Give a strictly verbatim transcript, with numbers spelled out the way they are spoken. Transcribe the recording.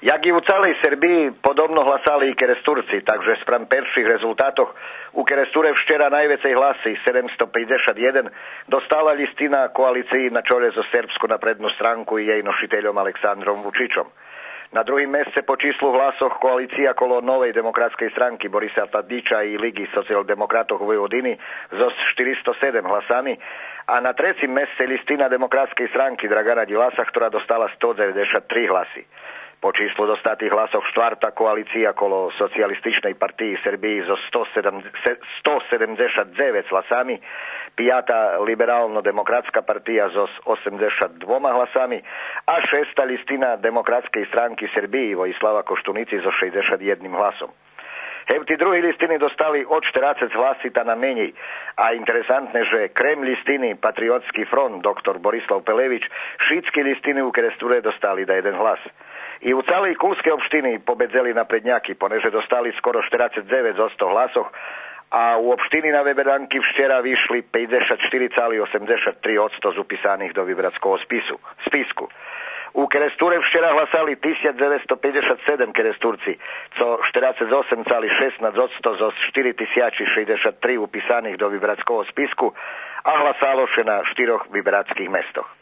Як и у цалей Сербиї, подобно гласали и Керестурци, так же спрам перших резултатох у Керестуре вчера найвецей гласи, седемсто пейдзешат єден, достала лїстина коалициї на чолє зоз Сербску напредну странку и єй ношительом Александром Вучичом. На другим месце по числу гласох коалиция коло Новей демократскей странки Бориса Тадича и Лиґи социялдемократох Войводини зоз штиристо седем гласами, а на трецим месце лїстина Демократскей странки Драгана Дїласа, хтора достала сто дзеведзешат три гласи. По числу достатих гласох штварта коалиция коло Социялистичней партиї Сербиї зоз сто седем, се-, сто седемдзешат дзевец гласами, пията Либерално-демократска партия зоз осемдзешат двома гласами, а шеста лїстина Демократскей странки Сербиї Воїслава Коштуници зоз шейдзешат єдним гласом. Гевти други лїстини достали од штерацец гласи та на менєй. А интересантне же крем лїстини Патриотски фронт, доктор Борислав Пелевич, шицки лїстини у Керестуре достали да єден глас. И у цалей Кулскей општини победзели напредняки, понеже достали скоро штерацец дзевец одсто гласох, а у општини на веберанки вчера вишли пейдзешат штири цали осемдзешат три одсто з уписаних до виберацкого спису, списку. У Керестуре вчера гласали тисяч дзевецсто пейдзешат седем Керестурци, цо штерацец осем цали шеснац одсто зоз штири тисячи шейдзешат три уписаних до виберацкого списку, а гласало ше на штирох виберацких местох.